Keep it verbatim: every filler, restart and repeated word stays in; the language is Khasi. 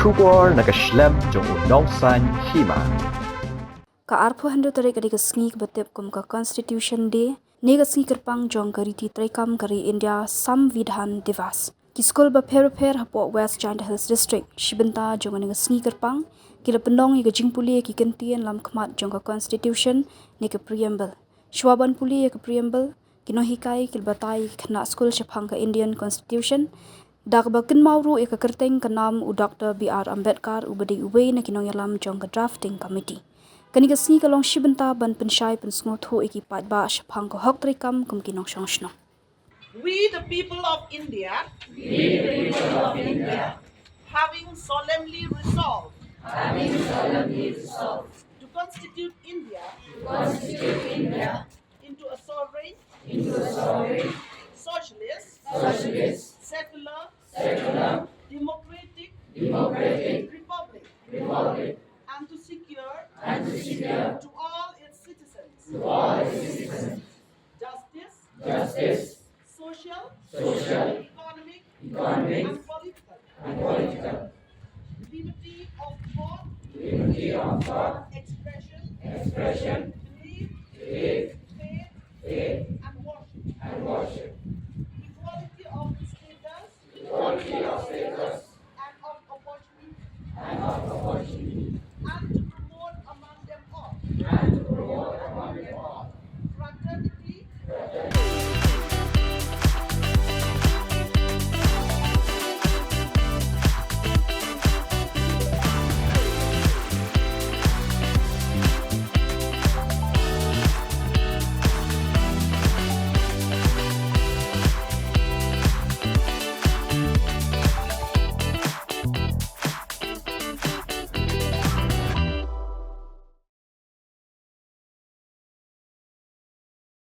Khubor na ka shlem jong u nongsan hima. Ka arphew hynriew tarik ka dei ka sngi kaba tip kum ka Constitution Day, ne ka sngi kyrpang jong ka riti treikam ka ri India, Samvidhan Divas. Ki skul bapher bapher hapoh West Jaintia Hills District, shi bynta jong kane ka sngi kyrpang, ki la pynlong ïa ka jingpule ïa ki kyntien lamkhmat jong ka Constitution ne ka Preamble. Shuwa ban pule ïa ka Preamble, ki nonghikai ki la batai ïa ki khynnah skul shaphang ka Indian Constitution, da kaba kynmaw ruh ïa ka kyrteng ka nam u Doctor B R Ambedkar, uba dei uwei na ki nongïalam jong ka Drafting Committee. Kane ka sngi ka long shi bynta ban pynshai pynsngewthuh ïa ki paidbah shaphang ka hok treikam kum ki nongshong shnong. We, the people of India, we, the people of India, having solemnly resolved, having solemnly resolved to constitute India, to constitute India into a sovereign, into a sovereign, socialist, socialist, secular, secular, democratic, democratic, republic, republic, and to secure, and to secure, to all its citizens, to all its citizens, justice, justice, social, social, economic, economic, and political, and political, liberty of thought, liberty of thought,